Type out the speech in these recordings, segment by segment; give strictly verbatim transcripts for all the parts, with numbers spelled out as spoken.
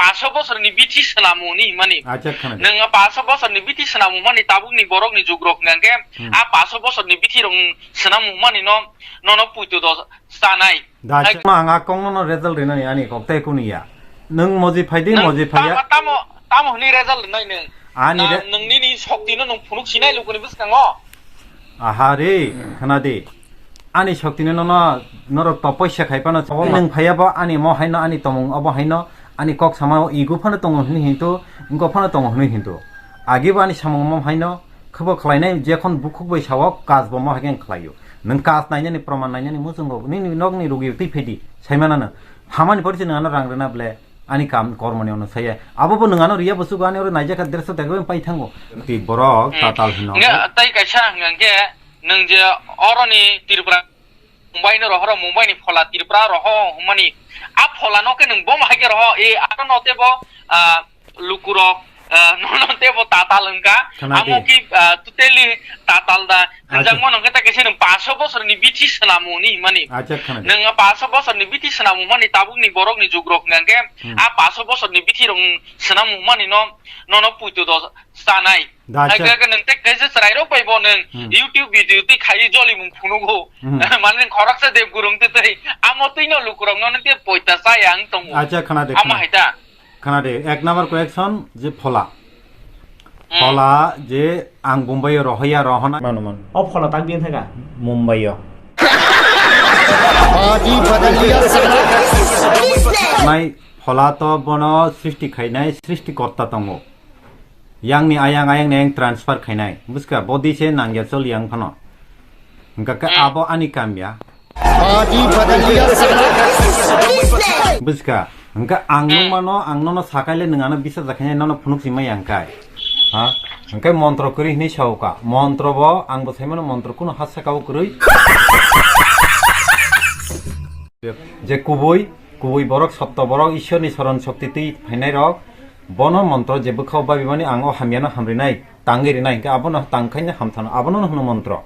Paso bosorni bithi swnamung ni hwnmani. Acha, khana di. Nwng a paso bosorni bithi swnamung mani tabukni borokni jugrok hwnkhe Hmm. a paso bosorni bithi rok swnamung mani no, nono puito do chanai. Da, Hai- ma ang a kong no result rinani ani kok tei kuni ya. Nwng moji phai di, Nwng moji phai ya. tamo, tamo, tamo hwnwi result rinai nwng? Ani Na re- nwng nini shokti no nwng phunuk sinai lukuni bwskango. Aha re, khana di. Ani shokti no nono norok topoisya khai pano sabo nwng phai ya bo ani mo haino ani tomung obo haino ani kok sama o igu phano tongo hwnwi hintu, wngkok phano tongo hwnwi hintu. Agi bo ani samung mo haino Khabo khlainai jekhon bukhuk bai sao, kaj bo mo hai khe khlaio. Nwng kaj nainani, proman nainani muchungo, nini nokni rugio twi phaidi, saimanano. Hamani pore se nwng ano rang rwna ble, ani kam kormoni ono saya. Abo bo nwng ano riya busugo, ani oro naijak kha dersa degre pai thango. Twi borok Hmm. tatal hino. Nga, tai kaisa hwnkha hwnkhe, nwng je oroni Tripura Mumbai no rohoro, Mumbai ni phola Tripura roho hwnmani. A phola no khe nwng bo hai khe roho, e aro no tebo, ah, lukurok, ah, nono tebo tatal wngkha. Khana di. Amo ki, ah, totally tatal da. Acha. Hwnjakma nongkhe ta kaisa nwng paso bosorni bithi swnamung ni hwnmani. Acha, khana di. Nwng paso bosorni bithi swnamung mani tabukni borokni jugrok hwnkhe Hmm. a paso bosorni bithi rok swnamung mani no, nono puito do chanai. Da, Hai acha. khe nwng tei kaisa chwrairok bai bo nwng Hmm. YouTube video twi khai joli mung phunugo. Hmm. Mane nwng khoroksa Deb Gurung twi twi amo twi no lukurok no tei poita chaya ang tongo. Acha, khana de, Amo khana. hai ta. Khana de, ek number question je phola. Hmm. Phola je ang Mumbai o rohoya rohona. Manu, manu. O phola tak din thaka? Mumbai o. Body badal liya sala. Nai phola to bono srishti khainai, srishti korta tongo. Yang ni ayang, ayang ni ayang transfer khainai. Buska, body se nangya chol yang phano. Hingka khe Hmm. abo ani kam ya. Body badal liya sala. Buska, hingka ang Hmm. nungmano, ang nono sakaile nwng ano bisa jakhainai nono phunuk si maya hingkai. Ha? Hingkai montro kwrwi hinwi sao ka. Montro bo ang bo saimano montro kuno ha saka o kwrwi. Je kubui, kubui borok, sotto borok, Ishwar ni soron shokti twi phainai rok, bono montro je bwkhao babimani ang o hamya no hamrinai, tangwi rinai, hingke abono tangkhaino hamthano, abono hwno montro.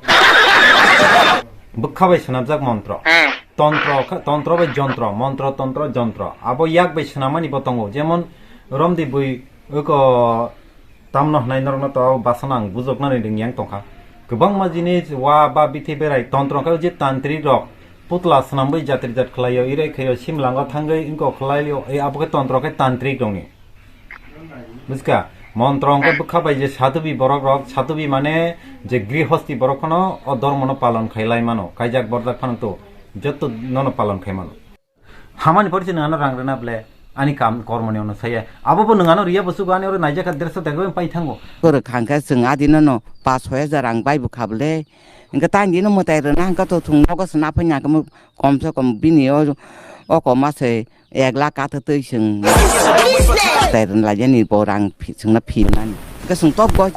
Bwkha bai swnamjak montro. Hmm. Tontro kha, tontro bai jontro, montro, tontro, jontro. Abo yak bai swnamani bo tongo, jemon romdi bui, Oko tamno hwnai norokno to basano ang bujoknani ringyang tongkha. Kwbangma jinis wa ba bithi berai tontro khe je tantrik rok putla swnamwi jatri jat khlaio, irai khaio, simlango thangwi wngko khlaio, ei abo khe tontro khe tantrik rokni. Buska, montro hwnkhe bwkha bai je sadhubi borok rok, sadhubi mane je grihosti borok phano o dormono palon khai lai mano, kaijak borjak phano to joto nono palon khai mano. Hamani pore se nwng ano rang rwna ble, ani kam kormoni ono saya. Abo bo nwng ano riya busugo ani oro naijak kha dersa degre pai thango. Kwrwk hangkhe chwng adino no pash soi hajar rang bai bwkha ble. Hingke tang dino mwtai rwna hingke to thung nogo se naphai nya khe kom se kom bini o, o kom ma se ek lakh kathwtwi chwng mwtai rwna lai yani bo rang phi-, chwngno phi nani. Hingke chwng tok go.